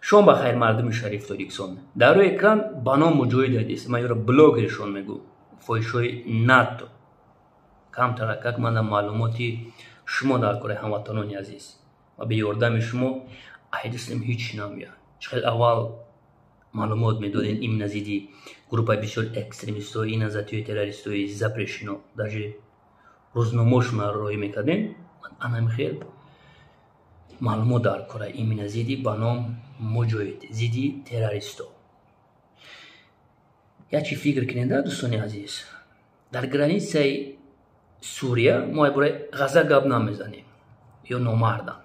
Шом ба хайр, мардуми шариф Тоҷикистон. Дар рӯи экран ба ном Муҷоҳид ҳадис. Ман ёро блогершон мегӯ. Фоҳишҳои НАТО. Камтаракак мана маълумоти шумо дар кораи ҳамватанони азиз. Ва бе ёрдами шумо айдистем ҳеч намеяд. Чӣ хел аввал маълумот медодем именно зидди группаи бисёр экстремистҳои иназатиёи террористои запрещено. Даже рӯзномаошонро роҳӣ мекардем. Анами хел маълумот дар кора именно зидди ба ном Муҷоҳид, зидди террористо. Як чи фикр кунед, дӯстони азиз. Дар границаи Сурия мо бораи Ғаза гап намезанем. Ё номардам.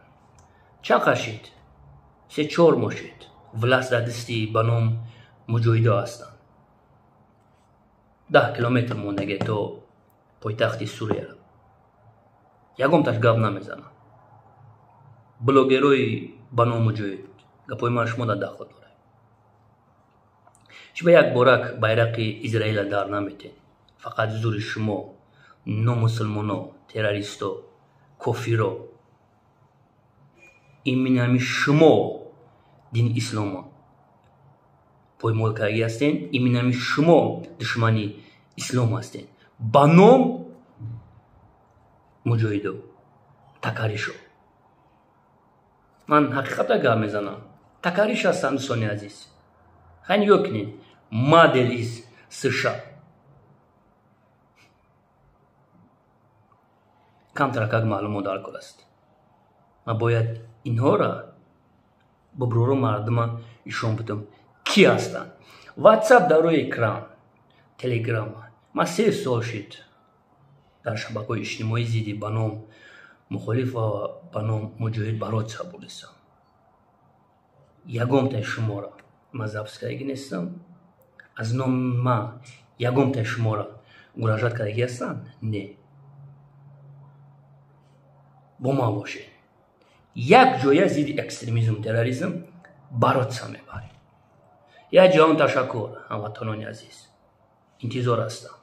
Чанд қашид? 3-4 моҳ шид. Власт дар дасти ба ном муҷоҳидо ҳастанд. 10 километр мондаге то пойтахти Сурия. Ягонташ гап намезанад. Блогерои ба ном Муҷоҳид гапҳои ман шумо дар дахл дорад. Чӣ ба як борак байрақи Израила дар наметен? Фақат зури шумо, номусулмоно, террористо, кофиро. Именно ҳами шумо дини исломо поймол кардагӣ ҳастен, именно ҳами шумо душмани ислом ҳастен. Ба ном муҷоҳидо, такаришо. Ман ҳақиқата гап мезанам. Такариш ҳастам, дӯстони азиз. Хай нигоҳ кунед. Модел из США. Камтаракак маълумот дар кор аст. Ман бояд инҳоро бубрӯру мардума ишон бидам ки ҳастанд. WhatsApp дар рӯи экран, Telegram. Ман 3 сол шид дар шабакаҳои иҷтимоӣ зидди ба ном мухолиф ва ба ном муҷоҳид барот сабурдистам. Ягонтаи шуморо ман запис кардагӣ нестам. Аз номи ман ягонтаи шуморо муроҷиат кардагӣ ҳастанд? Не. Бо ман бошед. Як ҷоя зидди экстремизм, терроризм баротса мебарем. Як ҷаҳон ташаккур, ҳамватанони азиз. Интизор ҳастам.